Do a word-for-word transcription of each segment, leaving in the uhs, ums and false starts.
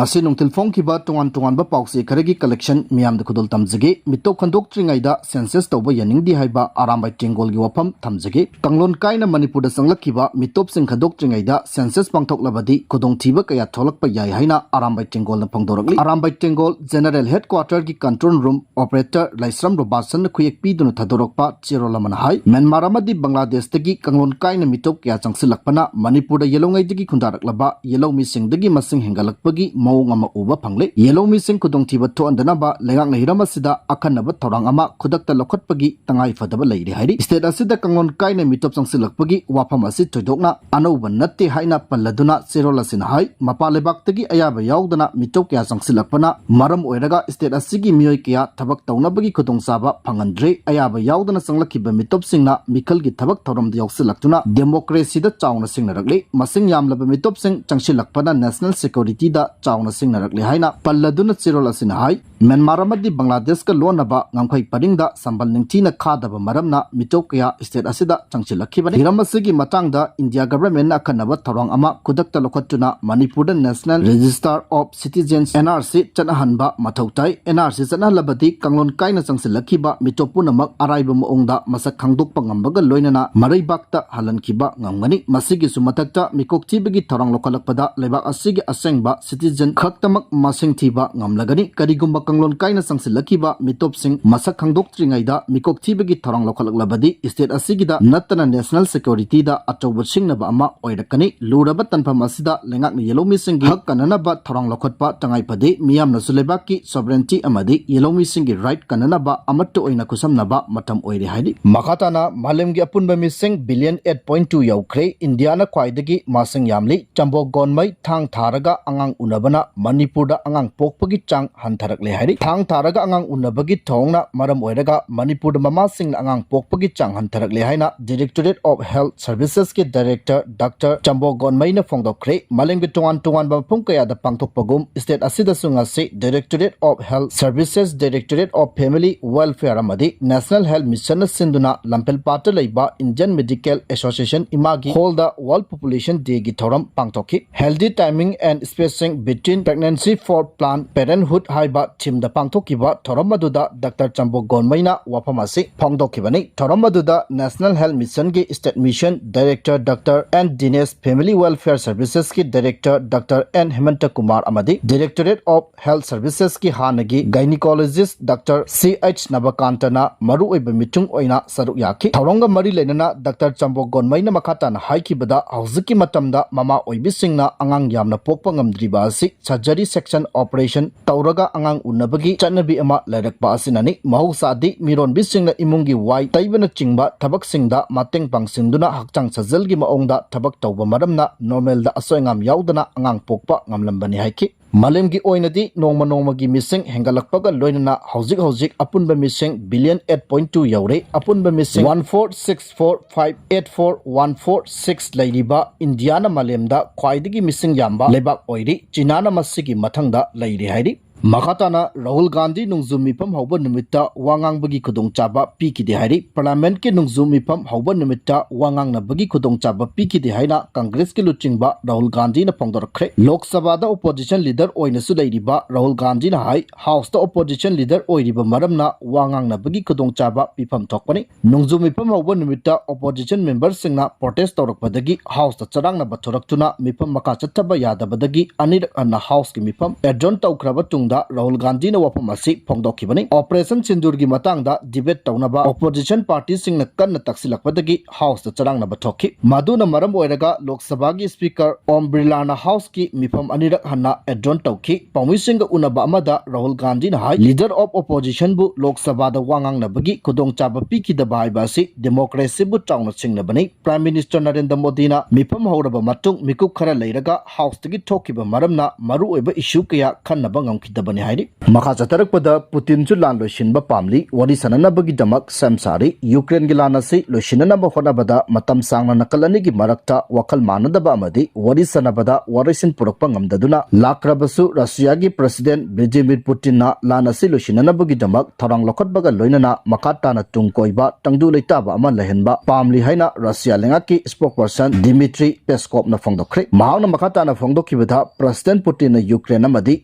ꯉꯁꯤ ꯅꯨꯡꯊꯤꯜ ꯐꯣꯡꯈꯤꯕ ꯇꯣꯉꯥꯟ ꯇꯣꯉꯥꯟꯕ ꯄꯥꯎꯆꯦ ꯈꯔꯒꯤ collection ꯃꯤꯌꯥꯝꯗ ꯈꯨꯗꯣꯜ ꯇꯝꯖꯒꯦ꯫ ꯃꯤꯇꯣꯞ ꯈꯟꯗꯣꯛꯇ꯭ꯔꯤꯉꯩꯗ census ꯇꯧꯕ ꯌꯥꯅꯤꯡꯗꯦ ꯍꯥꯏꯕ ꯑꯔꯥꯝꯕꯥꯏ ꯇꯦꯡꯒꯣꯜꯒꯤ ꯋꯥꯐꯝ ꯊꯝꯖꯒꯦ꯫ ꯀꯥꯡꯂꯣꯟ ꯀꯥꯏꯅ ꯃꯅꯤꯄꯨꯔꯗ ꯆꯪꯂꯛꯈꯤꯕ ꯃꯤꯇꯣꯞꯁꯤꯡ ꯈꯟꯗꯣꯛꯇ꯭ꯔꯤꯉꯩꯗ census ꯄꯥꯡꯊꯣꯛꯂꯕꯗꯤ ꯈꯨꯗꯣꯡꯊꯤꯕ ꯀꯌꯥ ꯊꯣꯛꯂꯛꯄ ꯌꯥꯏ ꯍꯥꯏꯅ ꯑꯔꯥꯝꯕꯥꯏ ꯇꯦꯡꯒꯣꯜꯅ ꯐꯣꯡꯗꯣꯔꯛꯂꯤ꯫ ꯑꯔꯥꯝꯕꯥꯏ ꯇꯦꯡꯒꯣꯜ General Headquarter ꯒꯤ control room operator ꯂꯥꯏꯁ꯭ꯔꯝ ꯔꯣꯕꯥꯁꯟꯅ ꯈꯨꯌꯦꯛ ꯄꯤꯗꯨꯅ ꯊꯥꯗꯣꯔꯛꯄ ꯆꯦꯔꯣꯜ ꯑꯃꯅ ꯍꯥꯏ, ꯃ꯭ꯌꯥꯟꯃꯥꯔ ꯑꯃꯗꯤ ꯕꯪꯒ꯭ꯂꯥꯗꯦꯁꯇꯒꯤ ꯀꯥꯡꯂꯣꯟ ꯀꯥꯏꯅ ꯃꯤꯇꯣꯞ ꯀꯌꯥ ꯆꯪꯁꯤꯜꯂꯛꯄꯅ ꯃꯅꯤꯄꯨꯔꯗ ꯌꯦꯜꯍꯧꯉꯩꯗꯒꯤ ꯈꯨꯟꯗꯥꯔꯛꯂꯕ ꯌꯦꯜꯍꯧ ꯃꯤꯁꯤꯡꯗꯒꯤ ꯃꯁꯤꯡ ꯍꯦꯟꯒꯠꯂꯛꯄꯒꯤ ꯃꯑꯣꯡ ꯑꯃ ꯎꯕ ꯐꯪꯂꯦ꯫ ꯌꯦꯜꯍꯧ ꯃꯤꯁꯤꯡ ꯈꯨꯗꯣꯡꯊꯤꯕ ꯊꯣꯛꯍꯟꯗꯅꯕ ꯂꯩꯉꯥꯛꯅ ꯍꯤꯔꯝ ꯑꯁꯤꯗ ꯑꯈꯟꯅꯕ ꯊꯧꯔꯥꯡ ꯑꯃ ꯈꯨꯗꯛꯇ ꯂꯧꯈꯠꯄꯒꯤ ꯇꯉꯥꯏ ꯐꯗꯕ ꯂꯩꯔꯦ ꯍꯥꯏꯔꯤ꯫ State ꯑꯁꯤꯗ ꯀꯥꯡꯂꯣꯟ ꯀꯥꯏꯅ ꯃꯤꯇꯣꯞ ꯆꯪꯁꯤꯜꯂꯛꯄꯒꯤ ꯋꯥꯐꯝ ꯑꯁꯤ ꯊꯣꯏꯗꯣꯛꯅ ꯑꯅꯧꯕ ꯅꯠꯇꯦ ꯍꯥꯏꯅ ꯄꯜꯂꯗꯨꯅ ꯆꯦꯔꯣꯜ ꯑꯁꯤꯅ ꯍꯥꯏ, ꯃꯄꯥꯟ ꯂꯩꯕꯥꯛꯇꯒꯤ ꯑꯌꯥꯕ ꯌꯥꯎꯗꯅ ꯃꯤꯇꯣꯞ ꯀꯌꯥ ꯆꯪꯁꯤꯜꯂꯛꯄꯅ ꯃꯔꯝ ꯑꯣꯏꯔꯒ state ꯑꯁꯤꯒꯤ ꯃꯤꯑꯣꯏ ꯀꯌꯥ ꯊꯕꯛ ꯇꯧꯅꯕꯒꯤ ꯈꯨꯗꯣꯡꯆꯥꯕ ꯐꯪꯍꯟꯗ꯭ꯔꯦ꯫ ꯑꯌꯥꯕ ꯌꯥꯎꯗꯅ ꯆꯪꯂꯛꯈꯤꯕ ꯃꯤꯇꯣꯞꯁꯤꯡꯅ ꯃꯤꯈꯜꯒꯤ ꯊꯕꯛ ꯊꯧꯔꯝꯗ ꯌꯥꯎꯁꯤꯜꯂꯛꯇꯨꯅ democracy ꯗ ꯆꯥꯎꯅ ꯁꯤꯡꯅꯔꯛꯂꯤ꯫ ꯃꯁꯤꯡ ꯌꯥꯝꯂꯕ ꯃꯤꯇꯣꯞꯁꯤꯡ ꯆꯪꯁꯤꯜꯂꯛꯄꯅ national security ꯗ ꯆꯥꯎꯅ ꯁꯤꯡꯅꯔꯛꯂꯤ ꯍꯥꯏꯅ ꯄꯜꯂꯗꯨꯅ ꯆꯦꯔꯣꯜ ꯑꯁꯤꯅ ꯍꯥꯏ, ꯃ꯭ꯌꯥꯟꯃꯥꯔ ꯑꯃꯗꯤ ꯕꯪꯒ꯭ꯂꯥꯗꯦꯁꯀ ꯂꯣꯟꯅꯕ ꯉꯝꯈꯩ ꯄꯔꯤꯡꯗ ꯁꯝꯕꯜ ꯅꯤꯡꯊꯤꯅ ꯈꯥꯗꯕ ꯃꯔꯝꯅ ꯃꯤꯇꯣꯞ ꯀꯌꯥ state ꯑꯁꯤꯗ ꯆꯪꯁꯤꯜꯂꯛꯈꯤꯕꯅꯤ꯫ ꯍꯤꯔꯝ ꯑꯁꯤꯒꯤ ꯃꯇꯥꯡꯗ India government ꯅ ꯑꯈꯟꯅꯕ ꯊꯧꯔꯥꯡ ꯑꯃ ꯈꯨꯗꯛꯇ ꯂꯧꯈꯠꯇꯨꯅ ꯃꯅꯤꯄꯨꯔꯗ National Register of Citizens, N R C, ꯆꯠꯅꯍꯟꯕ ꯃꯊꯧ ꯇꯥꯏ꯫ N R C ꯆꯠꯅꯍꯜꯂꯕꯗꯤ ꯀꯥꯡꯂꯣꯟ ꯀꯥꯏꯅ ꯆꯪꯁꯤꯜꯂꯛꯈꯤꯕ ꯃꯤꯇꯣꯞ ꯄꯨꯝꯅꯃꯛ ꯑꯔꯥꯏꯕ ꯃꯑꯣꯡꯗ ꯃꯁꯛ ꯈꯪꯗꯣꯛꯄ ꯉꯝꯕꯒ ꯂꯣꯏꯅꯅ ꯃꯔꯩꯕꯥꯛꯇ ꯍꯜꯍꯟꯈꯤꯕ ꯉꯝꯒꯅꯤ꯫ ꯃꯁꯤꯒꯤꯁꯨ ꯃꯊꯛꯇ ꯃꯤꯀꯣꯛ ꯊꯤꯕꯒꯤ ꯊꯧꯔꯥꯡ ꯂꯧꯈꯠꯂꯛꯄꯗ ꯂꯩꯕꯥꯛ ꯑꯁꯤꯒꯤ ꯑꯁꯦꯡꯕ citizen ꯈꯛꯇꯃꯛ ꯃꯁꯤꯡ ꯊꯤꯕ ꯉꯝꯂꯒꯅꯤ꯫ ꯀꯔꯤꯒꯨꯝꯕ ꯀꯥꯡꯂꯣꯟ ꯀꯥꯏꯅ ꯆꯪꯁꯤꯜꯂꯛꯈꯤꯕ ꯃꯤꯇꯣꯞꯁꯤꯡ ꯃꯁꯛ ꯈꯪꯗꯣꯛꯇ꯭ꯔꯤꯉꯩꯗ ꯃꯤꯀꯣꯛ ꯊꯤꯕꯒꯤ ꯊꯧꯔꯥꯡ ꯂꯧꯈꯠꯂꯛꯂꯕꯗꯤ state ꯑꯁꯤꯒꯤꯗ ꯅꯠꯇꯅ national security ꯗ ꯑꯆꯧꯕ ꯁꯤꯡꯅꯕ ꯑꯃ ꯑꯣꯏꯔꯛꯀꯅꯤ꯫ ꯂꯨꯔꯕ ꯇꯥꯟꯐꯝ ꯑꯁꯤꯗ ꯂꯩꯉꯥꯛꯅ ꯌꯦꯜꯍꯧꯃꯤꯁꯤꯡꯒꯤ ꯍꯛ ꯀꯟꯅꯅꯕ ꯊꯧꯔꯥꯡ ꯂꯧꯈꯠꯄ ꯇꯉꯥꯏ ꯐꯗꯦ꯫ ꯃꯤꯌꯥꯝꯅꯁꯨ ꯂꯩꯕꯥꯛꯀꯤ sovereignty ꯑꯃꯗꯤ ꯌꯦꯜꯍꯧꯃꯤꯁꯤꯡꯒꯤ right ꯀꯟꯅꯅꯕ ꯑꯃꯠꯇ ꯑꯣꯏꯅ ꯈꯨꯠꯁꯝꯅꯕ ꯃꯇꯝ ꯑꯣꯏꯔꯦ ꯍꯥꯏꯔꯤ꯫ ꯃꯈꯥ ꯇꯥꯅ ꯃꯥꯂꯦꯝꯒꯤ ꯑꯄꯨꯟꯕ ꯃꯤꯁꯤꯡ billion eight point two ꯌꯧꯈ꯭ꯔꯦ꯫ ꯏꯟꯗꯤꯌꯥꯅ ꯈ꯭ꯋꯥꯏꯗꯒꯤ ꯃꯁꯤꯡ ꯌꯥꯝꯂꯤ꯫ ꯆꯝꯕꯣ ꯒꯣꯟꯃꯩ ꯊꯥꯡ ꯊꯥꯔꯒ ꯑꯉꯥꯡ ꯎꯅꯕꯅ ꯃꯅꯤꯄꯨꯔꯗ ꯑꯉꯥꯡ ꯄꯣꯛꯄꯒꯤ ꯆꯥꯡ ꯍꯟꯊꯔꯛꯂꯦ ꯍꯥꯏ꯫ ꯍꯥꯏꯔꯤ꯫ ꯊꯥꯡ ꯊꯥꯔꯒ ꯑꯉꯥꯡ ꯎꯅꯕꯒꯤ ꯊꯧꯑꯣꯡꯅ ꯃꯔꯝ ꯑꯣꯏꯔꯒ ꯃꯅꯤꯄꯨꯔꯗ ꯃꯃꯥꯁꯤꯡꯅ ꯑꯉꯥꯡ ꯄꯣꯛꯄꯒꯤ ꯆꯥꯡ ꯍꯟꯊꯔꯛꯂꯦ ꯍꯥꯏꯅ Directorate of Health Services ꯀꯤ Director Doctor ꯆꯝꯕꯣ ꯒꯣꯟꯃꯩꯅ ꯐꯣꯡꯗꯣꯛꯈ꯭ꯔꯦ꯫ ꯃꯥꯂꯦꯝꯒꯤ ꯇꯣꯉꯥꯟ ꯇꯣꯉꯥꯟꯕ ꯃꯐꯝ ꯀꯌꯥꯗ ꯄꯥꯡꯊꯣꯛꯄꯒꯨꯝ state ꯑꯁꯤꯗꯁꯨ ꯉꯁꯤ Directorate of Health Services, Directorate of Family Welfare ꯑꯃꯗꯤ National Health Mission ꯅ ꯁꯤꯟꯗꯨꯅ ꯂꯝꯐꯦꯜꯄꯥꯠꯇ ꯂꯩꯕ Indian Medical Association ꯏꯃꯥꯒꯤ hall ꯗ World Population Day ꯒꯤ ꯊꯧꯔꯝ ꯄꯥꯡꯊꯣꯛꯈꯤ꯫ Healthy timing and spacing between pregnancy for planned parenthood ꯍꯥꯏꯕ theme ꯗ ꯄꯥꯡꯊꯣꯛꯈꯤꯕ ꯊꯧꯔꯝ ꯑꯗꯨꯗ Doctor ꯆꯝꯕꯣ ꯒꯣꯟꯃꯩꯅ ꯋꯥꯐꯝ ꯑꯁꯤ ꯐꯣꯡꯗꯣꯛꯈꯤꯕꯅꯤ꯫ ꯊꯧꯔꯝ ꯑꯗꯨꯗ National Health Mission ꯒꯤ State Mission Director Doctor N Dinesh, Family Welfare Services ꯀꯤ Director Doctor N ꯍꯦꯃꯟꯇ ꯀꯨꯃꯥꯔ ꯑꯃꯗꯤ Directorate of Health Services ꯀꯤ ꯍꯥꯟꯅꯒꯤ Gynecologist Doctor C H ꯅꯕꯀꯥꯟꯇꯅ ꯃꯔꯨꯑꯣꯏꯕ ꯃꯤꯊꯨꯡ ꯑꯣꯏꯅ ꯁꯔꯨꯛ ꯌꯥꯈꯤ꯫ ꯊꯧꯔꯝꯒ ꯃꯔꯤ ꯂꯩꯅꯅ Doctor ꯆꯝꯕꯣ ꯒꯣꯟꯃꯩꯅ ꯃꯈꯥ ꯇꯥꯅ ꯍꯥꯏꯈꯤꯕꯗ, ꯍꯧꯖꯤꯛꯀꯤ ꯃꯇꯝꯗ ꯃꯃꯥ ꯑꯣꯏꯕꯤꯁꯤꯡꯅ ꯑꯉꯥꯡ ꯌꯥꯝꯅ ꯄꯣꯛꯄ ꯉꯝꯗ꯭ꯔꯤꯕ ꯑꯁꯤ surgery section operation ꯇꯧꯔꯒ ꯑꯉꯥꯡ ꯎꯅꯕꯒꯤ ꯆꯠꯅꯕꯤ ꯑꯃ ꯂꯩꯔꯛꯄ ꯑꯁꯤꯅꯅꯤ꯫ ꯃꯍꯧꯁꯥꯗꯤ ꯃꯤꯔꯣꯟꯕꯤꯁꯤꯡꯅ ꯏꯃꯨꯡꯒꯤ ꯋꯥꯏ ꯇꯩꯕꯅꯆꯤꯡꯕ ꯊꯕꯛꯁꯤꯡꯗ ꯃꯇꯦꯡ ꯄꯥꯡꯁꯤꯟꯗꯨꯅ ꯍꯛꯆꯥꯡ ꯁꯥꯖꯦꯜꯒꯤ ꯃꯑꯣꯡꯗ ꯊꯕꯛ ꯇꯧꯕ ꯃꯔꯝꯅ normalꯗ ꯑꯁꯣꯏ ꯑꯉꯥꯝ ꯌꯥꯎꯗꯅ ꯑꯉꯥꯡ ꯄꯣꯛꯄ ꯉꯝꯂꯝꯕꯅꯤ ꯍꯥꯏꯈꯤ꯫ ꯃꯥꯂꯦꯝꯒꯤ ꯑꯣꯏꯅꯗꯤ ꯅꯣꯡꯃ ꯅꯣꯡꯃꯒꯤ ꯃꯤꯁꯤꯡ ꯍꯦꯟꯒꯠꯂꯛꯄꯒ ꯂꯣꯏꯅꯅ ꯍꯧꯖꯤꯛ ꯍꯧꯖꯤꯛ ꯑꯄꯨꯟꯕ ꯃꯤꯁꯤꯡ billion eight point two ꯌꯧꯔꯦ꯫ ꯑꯄꯨꯟꯕ ꯃꯤꯁꯤꯡ one four six four five eight four one four six ꯂꯩꯔꯤꯕ ꯏꯟꯗꯤꯌꯥꯅ ꯃꯥꯂꯦꯝꯗ ꯈ꯭ꯋꯥꯏꯗꯒꯤ ꯃꯤꯁꯤꯡ ꯌꯥꯝꯕ ꯂꯩꯕꯥꯛ ꯑꯣꯏꯔꯤ꯫ ꯆꯤꯅꯥꯅ ꯃꯁꯤꯒꯤ ꯃꯊꯪꯗ ꯂꯩꯔꯤ ꯍꯥꯏꯔꯤ꯫ ꯃꯈꯥ ꯇꯥꯅ ꯔꯥꯍꯨꯜ ꯒꯥꯟꯙꯤ ꯅꯣꯡꯖꯨ ꯃꯤꯐꯝ ꯍꯧꯕ ꯅꯨꯃꯤꯠꯇ ꯋꯥ ꯉꯥꯡꯕꯒꯤ ꯈꯨꯗꯣꯡꯆꯥꯕ ꯄꯤꯈꯤꯗꯦ ꯍꯥꯏꯔꯤ꯫ Parliamentꯀꯤ ꯅꯣꯡꯖꯨ ꯃꯤꯐꯝ ꯍꯧꯕ ꯅꯨꯃꯤꯠꯇ ꯋꯥ ꯉꯥꯡꯅꯕꯒꯤ ꯈꯨꯗꯣꯡꯆꯥꯕ ꯄꯤꯈꯤꯗꯦ ꯍꯥꯏꯅ Congressꯀꯤ ꯂꯨꯆꯤꯡꯕ ꯔꯥꯍꯨꯜ ꯒꯥꯟꯙꯤꯅ ꯐꯣꯡꯗꯣꯔꯛꯈ꯭ꯔꯦ꯫ ꯂꯣꯛ ꯁꯚꯥꯗ opposition leader ꯑꯣꯏꯅꯁꯨ ꯂꯩꯔꯤꯕ ꯔꯥꯍꯨꯜ ꯒꯥꯟꯙꯤꯅ ꯍꯥꯏ, Houseꯇ opposition leader ꯑꯣꯏꯔꯤꯕ ꯃꯔꯝꯅ ꯋꯥ ꯉꯥꯡꯅꯕꯒꯤ ꯈꯨꯗꯣꯡꯆꯥꯕ ꯄꯤꯐꯝ ꯊꯣꯛꯄꯅꯤ꯫ ꯅꯣꯡꯖꯨ ꯃꯤꯐꯝ ꯍꯧꯕ ꯅꯨꯃꯤꯠꯇ opposition memberꯁꯤꯡꯅ protest ꯇꯧꯔꯛꯄꯗꯒꯤ Houseꯇ ꯆꯔꯥꯡꯅꯕ ꯊꯣꯔꯛꯇꯨꯅ ꯃꯤꯐꯝ ꯃꯈꯥ ꯆꯠꯊꯕ ꯌꯥꯗꯕꯗꯒꯤ ꯑꯅꯤꯔꯛ ꯍꯟꯅ Houseꯀꯤ ꯃꯤꯐꯝ adjourn ꯇꯧꯈ꯭ꯔꯕ ꯇꯨꯡꯗ ꯔꯥꯍꯨꯜ ꯒꯥꯟꯙꯤꯅ ꯋꯥꯐꯝ ꯑꯁꯤ ꯐꯣꯡꯗꯣꯛꯈꯤꯕꯅꯤ꯫ Operation ꯁꯤꯟꯗꯨꯔꯒꯤ ꯃꯇꯥꯡꯗ debate ꯇꯧꯅꯕ opposition partyꯁꯤꯡꯅ ꯀꯟꯅ ꯇꯛꯁꯤꯜꯂꯛꯄꯗꯒꯤ Houseꯇ ꯆꯔꯥꯡꯅꯕ ꯊꯣꯛꯈꯤ꯫ ꯃꯗꯨꯅ ꯃꯔꯝ ꯑꯣꯏꯔꯒ ꯂꯣꯛ ꯁꯚꯥꯒꯤ Speaker ꯑꯣꯝ ꯕꯤꯔꯂꯥꯅ Houseꯀꯤ ꯃꯤꯐꯝ ꯑꯅꯤꯔꯛ ꯍꯟꯅ adjourn ꯇꯧꯈꯤ꯫ ꯄꯥꯎꯃꯤꯁꯤꯡꯒ ꯎꯅꯕ ꯑꯃꯗ ꯔꯥꯍꯨꯜ ꯒꯥꯟꯙꯤꯅ ꯍꯥꯏ, Leader of Oppositionꯕꯨ ꯂꯣꯛ ꯁꯚꯥꯗ ꯋꯥ ꯉꯥꯡꯅꯕꯒꯤ ꯈꯨꯗꯣꯡꯆꯥꯕ ꯄꯤꯈꯤꯗꯕ ꯍꯥꯏꯕ ꯑꯁꯤ democracyꯕꯨ ꯆꯥꯎꯅ ꯁꯤꯡꯅꯕꯅꯤ꯫ Prime Minister ꯅꯔꯦꯟꯗ꯭ꯔ ꯃꯣꯗꯤꯅ ꯃꯤꯐꯝ ꯍꯧꯔꯕ ꯃꯇꯨꯡ ꯃꯤꯀꯨꯞ ꯈꯔ ꯂꯩꯔꯒ Houseꯇꯒꯤ ꯊꯣꯛꯈꯤꯕ ꯃꯔꯝꯅ ꯃꯔꯨꯑꯣꯏꯕ issue ꯀꯌꯥ ꯈꯟꯅꯕ ꯉꯝꯈꯤꯗꯕ ꯍꯥꯏꯔꯤ꯫ ꯃꯈꯥ ꯆꯠꯊꯔꯛꯄꯗ ꯄꯨꯇꯤꯟꯁꯨ ꯂꯥꯟ ꯂꯣꯏꯁꯤꯟꯕ ꯄꯥꯝꯂꯤ, ꯋꯥꯔꯤ ꯁꯥꯟꯅꯅꯕꯒꯤꯗꯃꯛ ꯁꯦꯝ ꯁꯥꯔꯤ꯫ ꯌꯨꯀ꯭ꯔꯦꯟꯒꯤ ꯂꯥꯟ ꯑꯁꯤ ꯂꯣꯏꯁꯤꯟꯅꯅꯕ ꯍꯣꯠꯅꯕꯗ ꯃꯇꯝ ꯁꯥꯡꯅ ꯅꯥꯀꯜ ꯑꯅꯤꯒꯤ ꯃꯔꯛꯇ ꯋꯥꯈꯜ ꯃꯥꯟꯅꯗꯕ ꯑꯃꯗꯤ ꯋꯥꯔꯤ ꯁꯥꯟꯅꯕꯗ ꯋꯥꯔꯦꯁꯤꯟ ꯄꯨꯔꯛꯄ ꯉꯝꯗꯗꯨꯅ ꯂꯥꯛꯈ꯭ꯔꯕꯁꯨ, ꯔꯁꯤꯌꯥꯒꯤ ꯄ꯭ꯔꯁꯤꯗꯦꯟ ꯚ꯭ꯂꯥꯗꯤꯃꯤꯔ ꯄꯨꯇꯤꯟꯅ ꯂꯥꯟ ꯑꯁꯤ ꯂꯣꯏꯁꯤꯟꯅꯅꯕꯒꯤꯗꯃꯛ ꯊꯧꯔꯥꯡ ꯂꯧꯈꯠꯄꯒ ꯂꯣꯏꯅꯅ ꯃꯈꯥ ꯇꯥꯅ ꯇꯨꯡ ꯀꯣꯏꯕ ꯇꯪꯗꯨ ꯂꯩꯇꯥꯕ ꯑꯃ ꯂꯩꯍꯟꯕ ꯄꯥꯝꯂꯤ ꯍꯥꯏꯅ ꯔꯁꯤꯌꯥ ꯂꯩꯉꯥꯛꯀꯤ ꯁ꯭ꯄꯣꯛꯄꯔꯁꯟ ꯗꯤꯃꯤꯇ꯭ꯔꯤ ꯄꯦꯁꯀꯣꯞꯅ ꯐꯣꯡꯗꯣꯛꯈ꯭ꯔꯦ꯫ ꯃꯍꯥꯛꯅ ꯃꯈꯥ ꯇꯥꯅ ꯐꯣꯡꯗꯣꯛꯈꯤꯕꯗ, ꯄ꯭ꯔꯁꯤꯗꯦꯟ ꯄꯨꯇꯤꯟꯅ ꯌꯨꯀ꯭ꯔꯦꯟ ꯑꯃꯗꯤ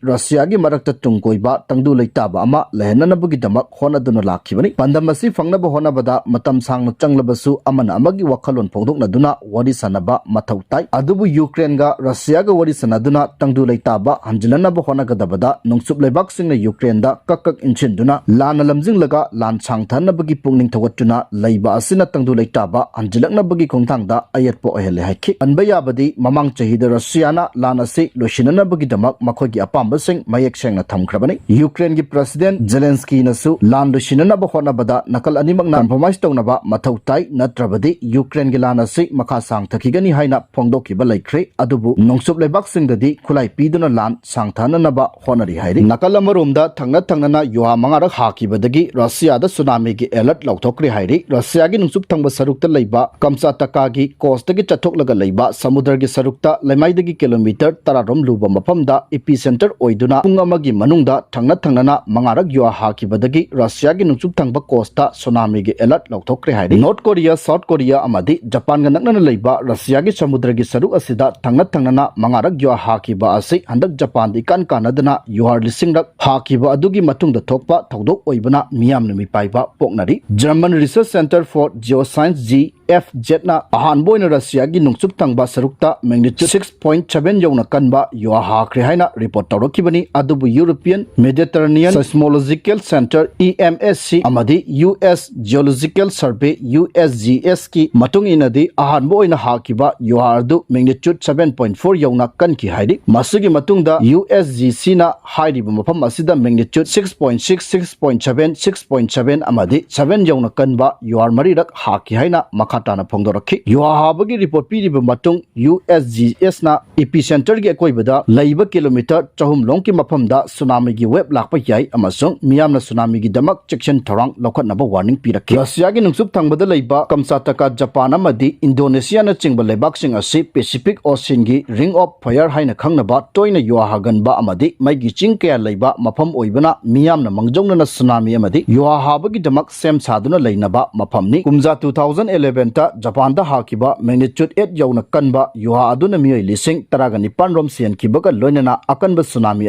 ꯔꯁꯤꯌꯥꯒꯤ ꯃꯔꯛꯇ ꯇꯨꯡ ꯀꯣꯏꯕ ꯇꯪꯗꯨ ꯂꯩꯇꯥꯕ ꯑꯃ ꯂꯩꯍꯟꯅꯅꯕꯒꯤꯗꯃꯛ ꯍꯣꯠꯅꯗꯨꯅ ꯂꯥꯛꯈꯤꯕꯅꯤ꯫ ꯄꯥꯟꯗꯝ ꯑꯁꯤ ꯐꯪꯅꯕ ꯍꯣꯠꯅꯕꯗ ꯃꯇꯝ ꯁꯥꯡꯅ ꯆꯪꯂꯕꯁꯨ, ꯑꯃꯅ ꯑꯃꯒꯤ ꯋꯥꯈꯜꯂꯣꯟ ꯐꯣꯡꯗꯣꯛꯅꯗꯨꯅ ꯋꯥꯔꯤ ꯁꯥꯟꯅꯕ ꯃꯊꯧ ꯇꯥꯏ꯫ ꯑꯗꯨꯕꯨ ꯌꯨꯀ꯭ꯔꯦꯟꯒ ꯔꯁꯤꯌꯥꯒ ꯋꯥꯔꯤ ꯁꯥꯟꯅꯗꯨꯅ ꯇꯪꯗꯨ ꯂꯩꯇꯥꯕ ꯍꯟꯖꯤꯜꯍꯟꯅꯕ ꯍꯣꯠꯅꯒꯗꯕꯗ ꯅꯣꯡꯆꯨꯞ ꯂꯩꯕꯥꯛꯁꯤꯡꯅ ꯌꯨꯀ꯭ꯔꯦꯟꯗ ꯀꯛ ꯀꯛ ꯏꯟꯁꯤꯟꯗꯨꯅ ꯂꯥꯟꯅ ꯂꯝꯖꯤꯡꯂꯒ ꯂꯥꯟ ꯁꯥꯡꯊꯅꯕꯒꯤ ꯄꯨꯛꯅꯤꯡ ꯊꯧꯒꯠꯇꯨꯅ ꯂꯩꯕ ꯑꯁꯤꯅ ꯇꯪꯗꯨ ꯂꯩꯇꯥꯕ ꯍꯟꯖꯤꯜꯂꯛꯅꯕꯒꯤ ꯈꯣꯡꯊꯥꯡꯗ ꯑꯌꯦꯠꯄ ꯑꯣꯏꯍꯜꯂꯦ ꯍꯥꯏꯈꯤ꯫ ꯄꯟꯕ ꯌꯥꯕꯗꯤ, ꯃꯃꯥꯡ ꯆꯍꯤꯗ ꯔꯁꯤꯌꯥꯅ ꯂꯥꯟ ꯑꯁꯤ ꯂꯣꯏꯁꯤꯟꯅꯅꯕꯒꯤꯗꯃꯛ ꯃꯈꯣꯏꯒꯤ ꯑꯄꯥꯝꯕꯁꯤꯡ ꯃꯌꯦꯛ ꯁꯦꯡꯅ ꯊꯝꯈ꯭ꯔꯕꯅꯤ꯫ ꯌꯨꯀ꯭ꯔꯦꯟꯒꯤ ꯄ꯭ꯔꯁꯤꯗꯦꯟ ꯖꯦꯂꯦꯟꯁꯀꯤꯅꯁꯨ ꯂꯥꯟ ꯂꯣꯏꯁꯤꯟꯅꯅꯕ ꯍꯣꯠꯅꯕꯗ ꯅꯥꯀꯜ ꯑꯅꯤꯃꯛꯅ ꯀꯝꯄ꯭ꯔꯣꯃꯥꯏꯁ ꯇꯧꯅꯕ ꯃꯊꯧ ꯇꯥꯏ, ꯅꯠꯇ꯭ꯔꯕꯗꯤ ꯌꯨꯀ꯭ꯔꯦꯟꯒꯤ ꯂꯥꯟ ꯑꯁꯤ ꯃꯈꯥ ꯁꯥꯡꯊꯈꯤꯒꯅꯤ ꯍꯥꯏꯅ ꯐꯣꯡꯗꯣꯛꯈꯤꯕ ꯂꯩꯈ꯭ꯔꯦ꯫ ꯑꯗꯨꯕꯨ ꯅꯣꯡꯆꯨꯞ ꯂꯩꯕꯥꯛꯁꯤꯡꯗꯗꯤ ꯈꯨꯠꯂꯥꯏ ꯄꯤꯗꯨꯅ ꯂꯥꯟ ꯁꯥꯡꯊꯅꯅꯕ ꯍꯣꯠꯅꯔꯤ ꯍꯥꯏꯔꯤ꯫ ꯅꯥꯀꯜ ꯑꯃꯔꯣꯝꯗ ꯊꯪꯅ ꯊꯪꯅꯅ ꯌꯨꯍꯥ ꯃꯉꯥꯔꯛ ꯍꯥꯈꯤꯕꯗꯒꯤ ꯔꯁꯤꯌꯥꯗ ꯁꯨꯅꯥꯃꯤꯒꯤ ꯑꯦꯂꯔꯠ ꯂꯥꯎꯊꯣꯛꯈ꯭ꯔꯦ ꯍꯥꯏꯔꯤ꯫ ꯔꯁꯤꯌꯥꯒꯤ ꯅꯣꯡꯆꯨꯞ ꯊꯪꯕ ꯁꯔꯨꯛꯇ ꯂꯩꯕ ꯀꯝꯆꯥꯇꯀꯥꯒꯤ ꯀꯣꯁꯇꯒꯤ ꯆꯠꯊꯣꯛꯂꯒ ꯂꯩꯕ ꯁꯃꯨꯗ꯭ꯔꯒꯤ ꯁꯔꯨꯛꯇ ꯂꯩꯃꯥꯏꯗꯒꯤ ꯀꯤꯂꯣꯃꯤꯇꯔ ꯇꯔꯥꯔꯣꯝ ꯂꯨꯕ ꯃꯐꯝꯗ ꯏꯄꯤ ꯁꯦꯟꯇꯔ ꯑꯣꯏꯗꯨꯅ ꯄꯨꯡ ꯑꯃꯒꯤ ꯃꯅꯨꯡꯗ ꯊꯪꯅ ꯊꯪꯅꯅ ꯃꯉꯥꯔꯛ ꯌꯨꯍꯥ ꯍꯥꯈꯤꯕꯗꯒꯤ ꯔꯁꯤꯌꯥꯒꯤ ꯅꯣꯡꯆꯨꯞ ꯊꯪꯕ ꯀꯣꯁꯇ ꯁꯨꯅꯥꯃꯤꯒꯤ ꯑꯦꯂꯔꯠ ꯂꯥꯎꯊꯣꯛꯈ꯭ꯔꯦ ꯍꯥꯏꯔꯤ꯫ ꯅꯣꯔꯠ ꯀꯣꯔꯤꯌꯥ, ꯁꯥꯎꯠ ꯀꯣꯔꯤꯌꯥ ꯑꯃꯗꯤ ꯖꯄꯥꯟꯒ ꯅꯛꯅꯅ ꯂꯩꯕ ꯔꯁꯤꯌꯥꯒꯤ ꯁꯃꯨꯗ꯭ꯔꯒꯤ ꯁꯔꯨꯛ ꯑꯁꯤꯗ ꯊꯪꯅ ꯊꯪꯅꯅ ꯃꯉꯥꯔꯛ ꯌꯨꯍꯥ ꯍꯥꯈꯤꯕ ꯑꯁꯤ ꯍꯟꯗꯛ ꯖꯄꯥꯟꯗ ꯏꯀꯥꯟ ꯀꯥꯟꯅꯗꯅ ꯌꯨꯍꯥꯔ ꯂꯤꯁꯤꯡꯔꯛ ꯍꯥꯈꯤꯕ ꯑꯗꯨꯒꯤ ꯃꯇꯨꯡꯗ ꯊꯣꯛꯄ ꯊꯧꯗꯣꯛ ꯑꯣꯏꯕꯅ ꯃꯤꯌꯥꯝꯅ ꯃꯤꯄꯥꯏꯕ ꯄꯣꯛꯅꯔꯤ꯫ German Research Center for Geoscience, G F ꯖꯦꯠꯅ ꯑꯍꯥꯟꯕ ꯑꯣꯏꯅ ꯔꯁꯤꯌꯥꯒꯤ ꯅꯣꯡꯆꯨꯞ ꯊꯪꯕ ꯁꯔꯨꯛꯇ magnitude six point seven ꯌꯧꯅ ꯀꯟꯕ ꯌꯨꯍꯥ ꯍꯥꯈ꯭ꯔꯦ ꯍꯥꯏꯅ ꯔꯤꯄꯣꯔꯠ ꯇꯧꯔꯛꯈꯤꯕꯅꯤ꯫ ꯑꯗꯨꯕꯨ European Mediterranean Seismological Center, E M S C, ꯑꯃꯗꯤ U S Geological Survey, U S G ꯑꯦꯁꯀꯤ ꯃꯇꯨꯡ ꯏꯟꯅꯗꯤ ꯑꯍꯥꯟꯕ ꯑꯣꯏꯅ ꯍꯥꯈꯤꯕ ꯌꯨꯍꯥꯔ ꯑꯗꯨ magnitude seven point four ꯌꯧꯅ ꯀꯟꯈꯤ ꯍꯥꯏꯔꯤ꯫ ꯃꯁꯤꯒꯤ ꯃꯇꯨꯡꯗ ꯌꯨ ꯑꯦꯁ ꯖꯤ ꯁꯤꯅ ꯍꯥꯏꯔꯤꯕ ꯃꯐꯝ ꯑꯁꯤꯗ magnitude six point six, six point seven, six point seven ꯑꯃꯗꯤ seven ꯌꯧꯅ ꯀꯟꯕ ꯌꯨꯍꯥꯔ ꯃꯔꯤꯔꯛ ꯍꯥꯈꯤ ꯍꯥꯏꯅ ꯃꯈꯥ ꯇꯥꯅ ꯐꯣꯡꯗꯣꯔꯛꯈꯤ꯫ ꯌꯨꯍꯥ ꯍꯥꯕꯒꯤ ꯔꯤꯄꯣꯔꯠ ꯄꯤꯔꯤꯕ ꯃꯇꯨꯡ, ꯌꯨ ꯑꯦꯁ ꯖꯤ ꯑꯦꯁꯅ ꯏꯄꯤꯁꯦꯟꯇꯔꯒꯤ ꯑꯀꯣꯏꯕꯗ ꯂꯩꯕ ꯀꯤꯂꯣꯃꯤꯇꯔ ꯆꯍꯨꯝ ꯂꯣꯝꯒꯤ ꯃꯐꯝꯗ ꯁꯨꯅꯥꯃꯤꯒꯤ ꯋꯦꯕ ꯂꯥꯛꯄ ꯌꯥꯏ ꯑꯃꯁꯨꯡ ꯃꯤꯌꯥꯝꯅ ꯁꯨꯅꯥꯃꯤꯒꯤꯗꯃꯛ ꯆꯦꯛꯁꯤꯟ ꯊꯧꯔꯥꯡ ꯂꯧꯈꯠꯅꯕ ꯋꯥꯔꯅꯤꯡ ꯄꯤꯔꯛꯈꯤ꯫ ꯔꯁꯤꯌꯥꯒꯤ ꯅꯣꯡꯆꯨꯞ ꯊꯪꯕꯗ ꯂꯩꯕ ꯀꯝꯆꯥꯇꯀꯥ, ꯖꯄꯥꯟ ꯑꯃꯗꯤ ꯏꯟꯗꯣꯅꯦꯁꯤꯌꯥꯅꯆꯤꯡꯕ ꯂꯩꯕꯥꯛꯁꯤꯡ ꯑꯁꯤ ꯄꯦꯁꯤꯐꯤꯛ ꯑꯣꯁꯤꯟꯒꯤ ꯔꯤꯡ ꯑꯣꯐ ꯐꯥꯌꯔ ꯍꯥꯏꯅ ꯈꯪꯅꯕ ꯇꯣꯏꯅ ꯌꯨꯍꯥ ꯍꯥꯒꯟꯕ ꯑꯃꯗꯤ ꯃꯩꯒꯤ ꯆꯤꯡ ꯀꯌꯥ ꯂꯩꯕ ꯃꯐꯝ ꯑꯣꯏꯕꯅ, ꯃꯤꯌꯥꯝꯅ ꯃꯥꯡꯖꯧꯅꯅ ꯁꯨꯅꯥꯃꯤ ꯑꯃꯗꯤ ꯌꯨꯍꯥ ꯍꯥꯕꯒꯤꯗꯃꯛ ꯁꯦꯝ ꯁꯥꯗꯨꯅ ꯂꯩꯅꯕ ꯃꯐꯝꯅꯤ꯫ ꯀꯨꯝꯖꯥ two thousand eleven ꯇ ꯖꯄꯥꯟꯗ ꯍꯥꯈꯤꯕ magnitude eight ꯌꯧꯅ ꯀꯟꯕ ꯌꯨꯍꯥ ꯑꯗꯨꯅ ꯃꯤꯑꯣꯏ ꯂꯤꯁꯤꯡ ꯇꯔꯥꯒ ꯅꯤꯄꯥꯟ ꯔꯣꯝ ꯁꯤꯍꯟꯈꯤꯕꯒ ꯂꯣꯏꯅꯅ, ꯑꯀꯟꯕ ꯁꯨꯅꯥꯃꯤ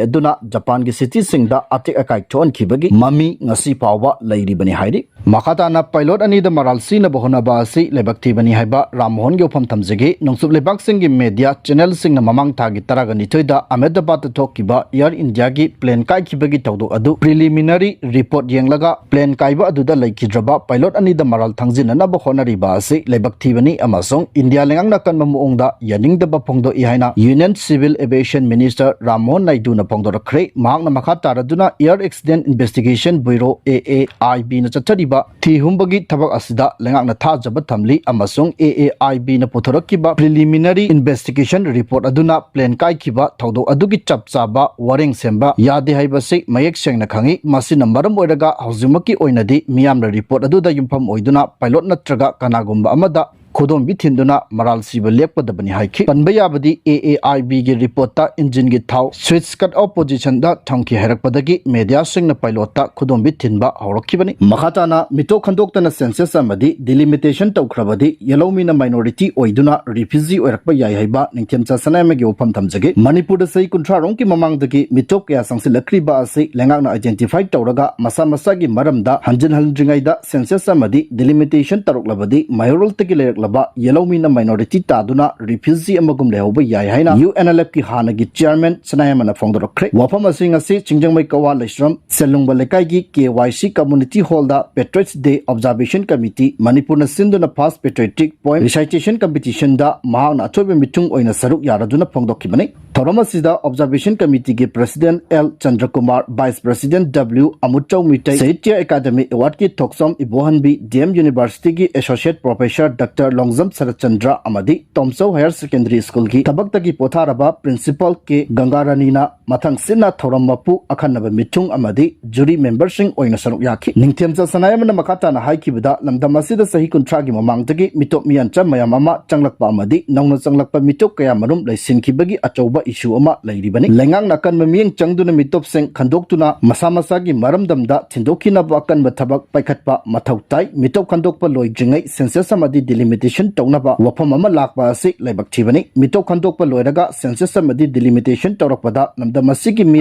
ꯑꯗꯨꯅ ꯖꯄꯥꯟꯒꯤ ꯁꯤꯇꯤꯁꯤꯡꯗ ꯑꯇꯦꯛ ꯑꯀꯥꯏ ꯊꯣꯛꯍꯟꯈꯤꯕꯒꯤ ꯃꯃꯤ ꯉꯁꯤ ꯐꯥꯎꯕ ꯂꯩꯔꯤꯕꯅꯤ ꯍꯥꯏꯔꯤ꯫ ꯃꯈꯥ ꯇꯥꯅ ꯄꯥꯏꯂꯣꯠ ꯑꯅꯤꯗ ꯃꯔꯥꯜ ꯁꯤꯅꯕ ꯍꯣꯠꯅꯕ ꯑꯁꯤ ꯂꯥꯏꯕꯛ ꯊꯤꯕꯅꯤ ꯍꯥꯏꯕ ꯔꯥꯝꯃꯣꯍꯟꯒꯤ ꯋꯥꯐꯝ ꯊꯝꯖꯒꯦ꯫ ꯅꯣꯡꯆꯨꯞ ꯂꯩꯕꯥꯛꯁꯤꯡꯒꯤ ꯃꯦꯗꯤꯌꯥ ꯆꯦꯅꯦꯜꯁꯤꯡꯅ ꯃꯃꯥꯡ ꯊꯥꯒꯤ ꯇꯔꯥꯒ ꯅꯤꯊꯣꯏꯗ ꯑꯍꯃꯦꯗꯕꯥꯗꯇ ꯊꯣꯛꯈꯤꯕ ꯑꯦꯌꯔ ꯏꯟꯗꯤꯌꯥꯒꯤ ꯄ꯭ꯂꯦꯟ ꯀꯥꯏꯈꯤꯕꯒꯤ ꯊꯧꯗꯣꯛ ꯑꯗꯨ ꯄ꯭ꯔꯤꯂꯤꯃꯤꯅꯔꯤ ꯔꯤꯄꯣꯔꯠ ꯌꯦꯡꯂꯒ, ꯄ꯭ꯂꯦꯟ ꯀꯥꯏꯕ ꯑꯗꯨꯗ ꯂꯩꯈꯤꯗ꯭ꯔꯕ ꯄꯥꯏꯂꯣꯠ ꯑꯅꯤꯗ ꯃꯔꯥꯜ ꯊꯥꯡꯖꯤꯟꯅꯅꯕ ꯍꯣꯠꯅꯔꯤꯕ ꯑꯁꯤ ꯂꯥꯏꯕꯛ ꯊꯤꯕꯅꯤ ꯑꯃꯁꯨꯡ ꯏꯟꯗꯤꯌꯥ ꯂꯩꯉꯥꯛꯅ ꯑꯀꯟꯕ ꯃꯑꯣꯡꯗ ꯌꯥꯅꯤꯡꯗꯕ ꯐꯣꯡꯗꯣꯛꯏ ꯍꯥꯏꯅ ꯌꯨꯅꯤꯌꯟ ꯁꯤꯚꯤꯜ ꯑꯦꯚꯤꯌꯦꯁꯟ ꯃꯤꯅꯤꯁꯇꯔ ꯔꯥꯝꯃꯣꯍꯟ ꯅꯥꯏꯗꯨꯅ ꯐꯣꯡꯗꯣꯔꯛꯈ꯭ꯔꯦ꯫ ꯃꯍꯥꯛꯅ ꯃꯈꯥ ꯇꯥꯔꯗꯨꯅ Air Accident Investigation Bureau, A A I B ꯅ ꯆꯠꯊꯔꯤꯕ ꯊꯤ ꯍꯨꯝꯕꯒꯤ ꯊꯕꯛ ꯑꯁꯤꯗ ꯂꯩꯉꯥꯛꯅ ꯊꯥꯖꯕ ꯊꯝꯂꯤ ꯑꯃꯁꯨꯡ A A I B ꯅ ꯄꯨꯊꯣꯔꯛꯈꯤꯕ ꯄ꯭ꯔꯤꯂꯤꯃꯤꯅꯔꯤ ꯏꯟꯚꯦꯁꯇꯤꯒꯦꯁꯟ ꯔꯤꯄꯣꯔꯠ ꯑꯗꯨꯅ ꯄ꯭ꯂꯦꯟ ꯀꯥꯏꯈꯤꯕ ꯊꯧꯗꯣꯛ ꯑꯗꯨꯒꯤ ꯆꯞ ꯆꯥꯕ ꯋꯥꯔꯦꯡ ꯁꯦꯝꯕ ꯌꯥꯗꯦ ꯍꯥꯏꯕꯁꯤ ꯃꯌꯦꯛ ꯁꯦꯡꯅ ꯈꯪꯏ꯫ ꯃꯁꯤꯅ ꯃꯔꯝ ꯑꯣꯏꯔꯒ ꯍꯧꯖꯤꯛꯃꯛꯀꯤ ꯑꯣꯏꯅꯗꯤ ꯃꯤꯌꯥꯝꯅ ꯔꯤꯄꯣꯔꯠ ꯑꯗꯨꯗ ꯌꯨꯝꯐꯝ ꯑꯣꯏꯗꯨꯅ ꯄꯥꯏꯂꯣꯠ ꯅꯠꯇ꯭ꯔꯒ ꯀꯅꯥꯒꯨꯝꯕ ꯑꯃꯗ ꯈꯨꯗꯣꯝꯕꯤ ꯊꯤꯟꯗꯨꯅ ꯃꯔꯥꯜ ꯁꯤꯕ ꯂꯦꯞꯀꯗꯕꯅꯤ ꯍꯥꯏꯈꯤ꯫ ꯄꯟꯕ ꯌꯥꯕꯗꯤ, A A I B ꯒꯤ ꯔꯤꯄꯣꯔꯠꯇ ꯏꯟꯖꯤꯟꯒꯤ ꯊꯥꯎ ꯁ꯭ꯋꯤꯆ ꯀꯠ ꯑꯣꯐ ꯄꯣꯖꯤꯁꯟꯗ ꯊꯝꯈꯤ ꯍꯥꯏꯔꯛꯄꯗꯒꯤ ꯃꯦꯗꯤꯌꯥꯁꯤꯡꯅ ꯄꯥꯏꯂꯣꯠꯇ ꯈꯨꯗꯣꯝꯕꯤ ꯊꯤꯟꯕ ꯍꯧꯔꯛꯈꯤꯕꯅꯤ꯫ ꯃꯈꯥ ꯇꯥꯅ ꯃꯤꯇꯣꯛ ꯈꯟꯗꯣꯛꯇꯅ ꯁꯦꯟꯁꯁ ꯑꯃꯗꯤ ꯗꯤꯂꯤꯃꯤꯇꯦꯁꯟ ꯇꯧꯈ꯭ꯔꯕꯗꯤ ꯌꯦꯜꯍꯧꯃꯤꯅ ꯃꯥꯏꯅꯣꯔꯤꯇꯤ ꯑꯣꯏꯗꯨꯅ ꯔꯤꯐ꯭ꯌꯨꯖꯤ ꯑꯣꯏꯔꯛꯄ ꯌꯥꯏ ꯍꯥꯏꯕ ꯅꯤꯡꯊꯦꯝꯆꯥ ꯁꯅꯥꯌꯥꯏꯃꯒꯤ ꯋꯥꯐꯝ ꯊꯝꯖꯒꯦ꯫ ꯃꯅꯤꯄꯨꯔꯗ ꯆꯍꯤ ꯀꯨꯟꯊ꯭ꯔꯥ ꯔꯣꯝꯒꯤ ꯃꯃꯥꯡꯗꯒꯤ ꯃꯤꯇꯣꯛ ꯀꯌꯥ ꯆꯪꯁꯤꯜꯂꯛꯈ꯭ꯔꯤꯕ ꯑꯁꯤ ꯂꯩꯉꯥꯛꯅ ꯑꯥꯏꯗꯦꯟꯇꯤꯐꯥꯏ ꯇꯧꯔꯒ ꯃꯁꯥ ꯃꯁꯥꯒꯤ ꯃꯔꯝꯗ ꯍꯟꯖꯤꯟ ꯍꯟꯗ꯭ꯔꯤꯉꯩꯗ ꯁꯦꯟꯁꯁ ꯑꯃꯗꯤ ꯗꯤꯂꯤꯃꯤꯇꯦꯁꯟ ꯇꯧꯔꯛꯂꯕꯗꯤ ꯃꯍꯩꯔꯣꯜꯇꯒꯤ ꯂꯩꯔꯛ ꯂꯥꯛꯂꯕ ꯌꯦꯂꯧꯃꯤꯅ minority ꯇꯥꯗꯨꯅ refugee ꯑꯃꯒꯨꯝ ꯂꯩꯍꯧꯕ ꯌꯥꯏ ꯍꯥꯏꯅ UNLFꯀꯤ ꯍꯥꯟꯅꯒꯤ chairman ꯁꯅꯥꯌꯥꯝꯕꯅ ꯐꯣꯡꯗꯣꯔꯛꯈ꯭ꯔꯦ꯫ ꯋꯥꯐꯝ ꯑꯁꯤꯡ ꯑꯁꯤ ꯆꯤꯡꯖꯪꯃꯩ ꯀꯋꯥ ꯂꯩꯁ꯭ꯔꯝ ꯁꯦꯜꯂꯨꯡꯕ ꯂꯩꯀꯥꯏꯒꯤ KYC community hallꯗ Patriots Day Observation Committee ꯃꯅꯤꯄꯨꯔꯅ ꯁꯤꯟꯗꯨꯅ first patriotic poem recitation competitionꯗ ꯃꯍꯥꯛꯅ ꯑꯊꯣꯏꯕ ꯃꯤꯊꯨꯡ ꯑꯣꯏꯅ ꯁꯔꯨꯛ ꯌꯥꯔꯗꯨꯅ ꯐꯣꯡꯗꯣꯛꯈꯤꯕꯅꯤ꯫ ꯊꯧꯔꯝ ꯑꯁꯤꯗ Observation Committeeꯒꯤ President L ꯆꯟꯗ꯭ꯔꯀꯨꯃꯥꯔ, Vice President W Amuchou Meitei, Sahitya Academy Awardꯀꯤ ꯊꯣꯛꯆꯣꯝ Ibohanbi, DM Universityꯒꯤ Associate Professor Doctor Longjam Saratchandra ꯑꯃꯗꯤ ꯇꯣꯝꯆꯧ Higher Secondary Schoolꯒꯤ ꯊꯕꯛꯇꯒꯤ ꯄꯣꯊꯥꯔꯕ Principal K ꯒꯪꯒꯥꯔꯥꯅꯤꯅ ꯃꯊꯪ ꯁꯤꯠꯅ ꯊꯧꯔꯝ ꯃꯄꯨ, ꯑꯈꯟꯅꯕ ꯃꯤꯊꯨꯡ ꯑꯃꯗꯤ jury memberꯁꯤꯡ ꯑꯣꯏꯅ ꯁꯔꯨꯛ ꯌꯥꯈꯤ꯫ ꯅꯤꯡꯊꯦꯝꯆꯥ ꯁꯅꯥꯌꯥꯝꯕꯅ ꯃꯈꯥ ꯇꯥꯅ ꯍꯥꯏꯈꯤꯕꯗ, ꯂꯝꯗꯝ ꯑꯁꯤꯗ ꯆꯍꯤ ꯀꯨꯟꯊ꯭ꯔꯥꯒꯤ ꯃꯃꯥꯡꯗꯒꯤ ꯃꯤꯇꯣꯞ ꯃꯤꯌꯥꯟꯆꯥ ꯃꯌꯥꯝ ꯑꯃ ꯆꯪꯂꯛꯄ ꯑꯃꯗꯤ ꯅꯧꯅ ꯆꯪꯂꯛꯄ ꯃꯤꯇꯣꯞ ꯀꯌꯥ ꯃꯔꯨꯝ ꯂꯩꯁꯤꯟꯈꯤꯕꯒꯤ ꯑꯆꯧꯕ issue ꯑꯃ ꯂꯩꯔꯤꯕꯅꯤ꯫ ꯂꯩꯉꯥꯛꯅ ꯑꯀꯟꯕ ꯃꯤꯠꯌꯦꯡ ꯆꯪꯗꯨꯅ ꯃꯤꯇꯣꯞꯁꯤꯡ ꯈꯟꯗꯣꯛꯇꯨꯅ ꯃꯁꯥ ꯃꯁꯥꯒꯤ ꯃꯔꯝꯗꯝꯗ ꯊꯤꯟꯗꯣꯛꯈꯤꯅꯕ ꯑꯀꯟꯕ ꯊꯕꯛ ꯄꯥꯏꯈꯠꯄ ꯃꯊꯧ ꯇꯥꯏ꯫ ꯃꯤꯇꯣꯞ ꯈꯟꯗꯣꯛꯄ ꯂꯣꯏꯗ꯭ꯔꯤꯉꯩ census ꯑꯃꯗꯤ delimitation ꯇꯧꯅꯕ ꯋꯥꯐꯝ ꯑꯃ ꯂꯥꯛꯄ ꯑꯁꯤ ꯂꯥꯏꯕꯛ ꯊꯤꯕꯅꯤ꯫ ꯃꯤꯇꯣꯞ ꯈꯟꯗꯣꯛꯄ ꯂꯣꯏꯔꯒ census ꯑꯃꯗꯤ delimitation ꯇꯧꯔꯛꯄꯗ ꯂꯝꯗꯝ ꯑꯁꯤꯒꯤ ꯃꯤ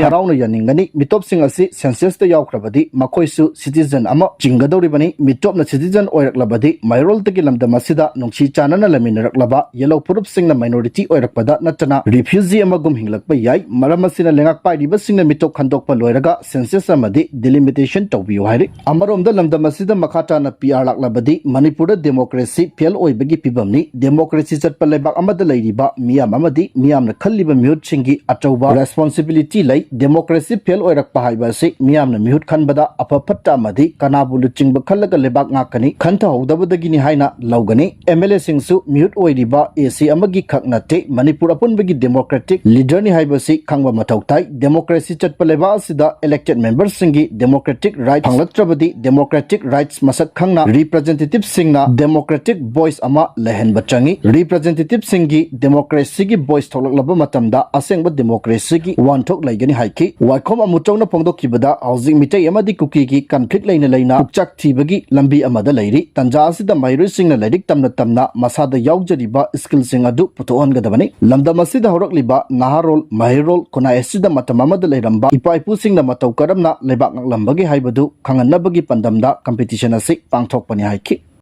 ꯍꯔꯥꯎꯅ ꯌꯥꯅꯤꯡꯒꯅꯤ꯫ ꯃꯤꯇꯣꯞꯁꯤꯡ ꯑꯁꯤ censusꯇ ꯌꯥꯎꯈ꯭ꯔꯕꯗꯤ ꯃꯈꯣꯏꯁꯨ citizen ꯑꯃ ꯆꯤꯡꯒꯗꯧꯔꯤꯕꯅꯤ꯫ ꯃꯤꯇꯣꯞꯅ citizen ꯑꯣꯏꯔꯛꯂꯕꯗꯤ ꯃꯩꯔꯣꯜꯗꯒꯤ ꯂꯝꯗꯝ ꯑꯁꯤꯗ ꯅꯨꯡꯁꯤ ꯆꯥꯟꯅꯅ ꯂꯩꯃꯤꯟꯅꯔꯛꯂꯕ ꯌꯦꯂꯧ ꯐꯨꯔꯨꯞꯁꯤꯡꯅ minority ꯑꯣꯏꯔꯛꯄꯗ ꯅꯠꯇꯅ refugee ꯑꯃꯒꯨꯝ ꯍꯤꯡꯂꯛꯄ ꯌꯥꯏ꯫ ꯃꯔꯝ ꯑꯁꯤꯅ ꯂꯩꯉꯥꯛ ꯄꯥꯏꯔꯤꯕꯁꯤꯡꯅ ꯃꯤꯇꯣꯞ ꯈꯟꯗꯣꯛꯄ ꯂꯣꯏꯔꯒ census ꯑꯃꯗꯤ delimitation ꯇꯧꯕꯤꯌꯨ ꯍꯥꯏꯔꯤ꯫ ꯑꯃꯔꯣꯝꯗ ꯂꯝꯗꯝ ꯑꯁꯤꯗ ꯃꯈꯥ ꯇꯥꯅ PR ꯂꯥꯛꯂꯕꯗꯤ ꯃꯅꯤꯄꯨꯔꯗ democracy fail ꯑꯣꯏꯕꯒꯤ ꯐꯤꯕꯝꯅꯤ꯫ Democracy ꯆꯠꯄ ꯂꯩꯕꯥꯛ ꯑꯃꯗ ꯂꯩꯔꯤꯕ ꯃꯤꯌꯥꯝ ꯑꯃꯗꯤ ꯃꯤꯌꯥꯝꯅ ꯈꯜꯂꯤꯕ ꯃꯤꯍꯨꯠꯁꯤꯡꯒꯤ ꯑꯆꯧꯕ responsibility ꯂꯩ꯫ Democracy fail ꯑꯣꯏꯔꯛꯄ ꯍꯥꯏꯕ ꯑꯁꯤ ꯃꯤꯌꯥꯝꯅ ꯃꯤꯍꯨꯠ ꯈꯟꯕꯗ ꯑꯐ ꯐꯠꯇ ꯑꯃꯗꯤ ꯀꯅꯥꯕꯨ ꯂꯨꯆꯤꯡꯕ ꯈꯜꯂꯒ ꯂꯩꯕꯥꯛ ꯉꯥꯛꯀꯅꯤ ꯈꯟꯊꯍꯧꯗꯕꯗꯒꯤꯅꯤ ꯍꯥꯏꯅ ꯂꯧꯒꯅꯤ꯫ MLAꯁꯤꯡꯁꯨ ꯃꯤꯍꯨꯠ ꯑꯣꯏꯔꯤꯕ AC ꯑꯃꯒꯤ ꯈꯛ ꯅꯠꯇꯦ, ꯃꯅꯤꯄꯨꯔ ꯑꯄꯨꯟꯕꯒꯤ democratic leaderꯅꯤ ꯍꯥꯏꯕꯁꯤ ꯈꯪꯕ ꯃꯊꯧ ꯇꯥꯏ꯫ Democracy ꯆꯠꯄ ꯂꯩꯕꯥꯛ ꯑꯁꯤꯗ elected memberꯁꯤꯡꯒꯤ democratic right ꯐꯪꯂꯛꯇ꯭ꯔꯕꯗꯤ democratic rights ꯃꯁꯛ ꯈꯪꯅ representativeꯁꯤꯡꯅ democratic voice ꯑꯃ ꯂꯩꯍꯟꯕ ꯆꯪꯏ꯫ Representativeꯁꯤꯡꯒꯤ democracyꯒꯤ voice ꯊꯣꯛꯂꯛꯂꯕ ꯃꯇꯝꯗ ꯑꯁꯦꯡꯕ democracyꯒꯤ ꯋꯥꯍꯟꯊꯣꯛ ꯂꯩꯒꯅꯤ ꯍꯥꯏꯈꯤ꯫ ꯋꯥꯏꯈꯣꯝ ꯑꯃꯨꯆꯧꯅ ꯐꯣꯡꯗꯣꯛꯈꯤꯕꯗ ꯍꯧꯖꯤꯛ ꯃꯤꯇꯩ ꯑꯃꯗꯤ ꯀꯨꯀꯤꯒꯤ conflict ꯂꯩꯅ ꯂꯩꯅ ꯄꯨꯛꯆꯥꯛ ꯊꯤꯕꯒꯤ ꯂꯝꯕꯤ ꯑꯃꯗ ꯂꯩꯔꯤ꯫ ꯇꯟꯖꯥ ꯑꯁꯤꯗ ꯃꯍꯩꯔꯣꯏꯁꯤꯡꯅ ꯂꯥꯏꯔꯤꯛ ꯇꯝꯅ ꯇꯝꯅ ꯃꯁꯥꯗ ꯌꯥꯎꯖꯔꯤꯕ skillꯁꯤꯡ ꯑꯗꯨ ꯄꯨꯊꯣꯛꯍꯟꯒꯗꯕꯅꯤ꯫ ꯂꯝꯗꯝ ꯑꯁꯤꯗ ꯍꯧꯔꯛꯂꯤꯕ ꯅꯍꯥꯔꯣꯜ, ꯃꯍꯩꯔꯣꯜ, ꯈꯨꯟꯅꯥꯏ ꯑꯁꯤꯗ ꯃꯇꯝ ꯑꯃꯗ ꯂꯩꯔꯝꯕ ꯏꯄꯥ ꯏꯄꯨꯁꯤꯡꯅ ꯃꯇꯧ ꯀꯔꯝꯅ ꯂꯩꯕꯥꯛ ꯉꯥꯛꯂꯝꯕꯒꯦ ꯍꯥꯏꯕꯗꯨ ꯈꯪꯍꯟꯅꯕꯒꯤ ꯄꯥꯟꯗꯝꯗ competition ꯑꯁꯤ ꯄꯥꯡꯊꯣꯛꯄꯅꯤ ꯍꯥꯏꯈꯤ꯫